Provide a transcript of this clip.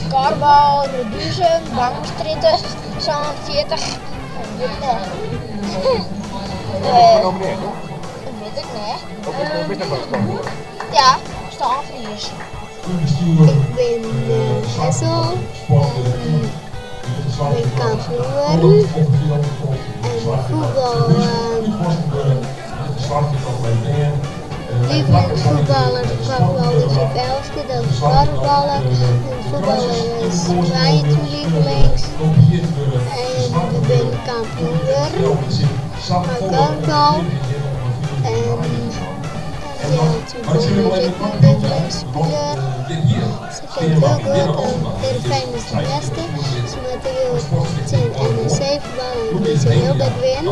Kuorbal, Reduzum, Bangmastrjitte 47, wit ik net. Wit ik net. Ja, Stânfries. Ik bin Hessel en bin kampioen wurden en fuotbal Lievelingsvoetballer, kuorbal is op Elske, dat is kuorballe. En fuotballer is Twijtse lievelings. En we binne kampioen wurden mei kuorbal. En Jeltsje Boer is ek myn lievelingsspiler. Se kin it hiel goed en Heerenveen is de bêste. Se moatte hjoed tsjin NEC fuotballe en ik wit se hiel bêd win.